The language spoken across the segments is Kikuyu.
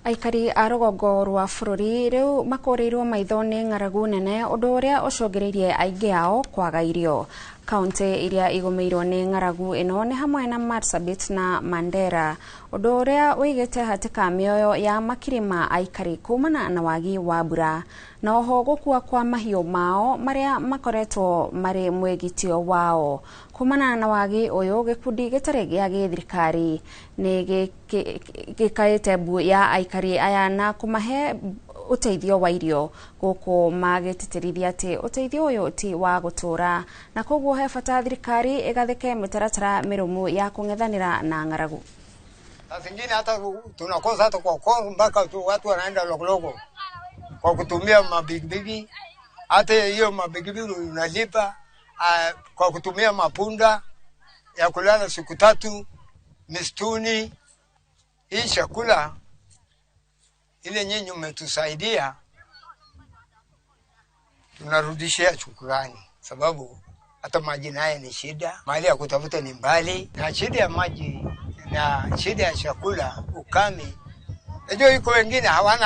Aikari a rũgongo rwa bũrũri rĩu makũrĩirwo maitho nĩ ng'aragu nene, ũndũ ũrĩa ũcũngĩrĩirie aingĩ ao kwaga irio. Kaunti iria igũmĩirwo nĩ ng'aragu ĩno nĩ hamwe na Marsabit na Mandera, ũndũ ũrĩa ũigĩte hatĩka mĩoyo ya makiri ma aikari kumana na wagi wa mbura na oho gũkua kwa mahiũ mao marĩa makoretwo marĩ mwĩgitio wao. Kumana na wagi ũyũ, gĩkundi gĩtarĩ gĩa gĩthirikari nĩ gĩkaĩte mbu ya aikari aya na kũmahe ũteithio wa irio, gũkũ magĩtĩtĩrithia atĩ ũteithio ũyũ ti wa gũtũra na koguo he bata thirikari ĩgathĩke mĩtaratara mĩrũmu ya kũng'ethanĩra na ng'aragu. Saa zingine hata tunakosa hata kwa koo, mpaka tu watu wanaenda Logologo kwa kutumia mabigibigi. Hata hiyo mabigibigi unalipa kwa kutumia mapunda ya kulala siku 3 misituni. Hii chakula ile nyinyi mmetusaidia, tunarudishia shukrani, sababu hata maji naye ni shida, mahali ya kutafuta ni mbali, na shida ya maji na shida ya chakula, ukame. Najua iko wengine hawana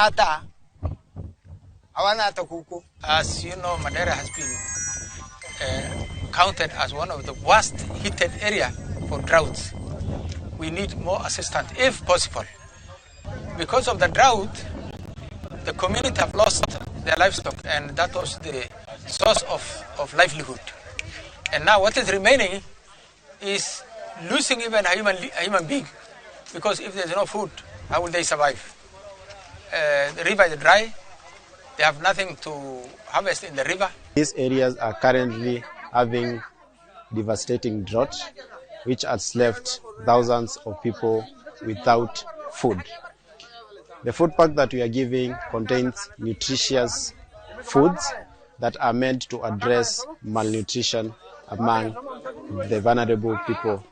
hata kuku. As you know, Mandera has been counted as one of the worst hit area for droughts. We need more assistance if possible. Because of the drought, the community have lost their livestock, and that was the source of livelihood. And now what is remaining is losing even a human being, because if there's no food, how will they survive? The river is dry, they have nothing to harvest in the river. These areas are currently having devastating drought, which has left thousands of people without food. The food pack that we are giving contains nutritious foods that are meant to address malnutrition among the vulnerable people.